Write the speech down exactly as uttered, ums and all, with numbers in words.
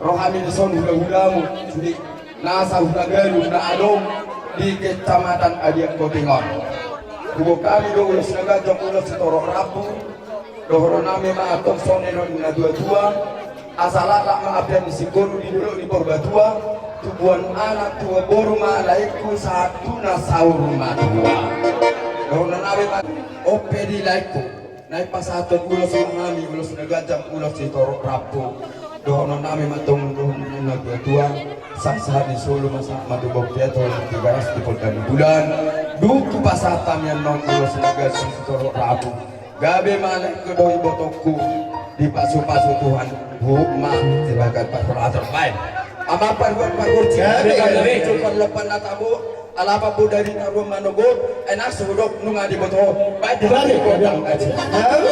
Rohami dison hulahulamu, sude nasa hula galu na adong di Kecamatan Adian Koting on. Huboan hami do ulos na ganjang, ulos sitorop rambu. Dohonon nami ma antong songon na nidok ni natuatua: Asa laklak ma apian ni singkoru di dolok ni Purbatua, tubuan anak tubuan boru ma laengku sahat tu na saur matua. Dohonon nami ma, on pe di laengku, naeng pasahathon ulos ma hami, ulos na ganjang, ulos sitorop rambu. Dohonon nami ma antong dohonon ni natuatua: Sahat-sahat ni solu ma sahat ma tu bontean, holan Tigaras di Poda ni Bulan. Dung hupasahat hami annon ulos na ganjang sitorop rambu, gabe ma laengku dohot ibotongku dipasupasu Tuhan, huhut ma di bagasan parhorasan. Baen. Amang pargual pargonsi, gabe, gabe, gabe. Parlompan na tabo, ala pambodari taruan manogot, ai nasa hudok nunga diboto. Baen, gabe, gabe. Gabe.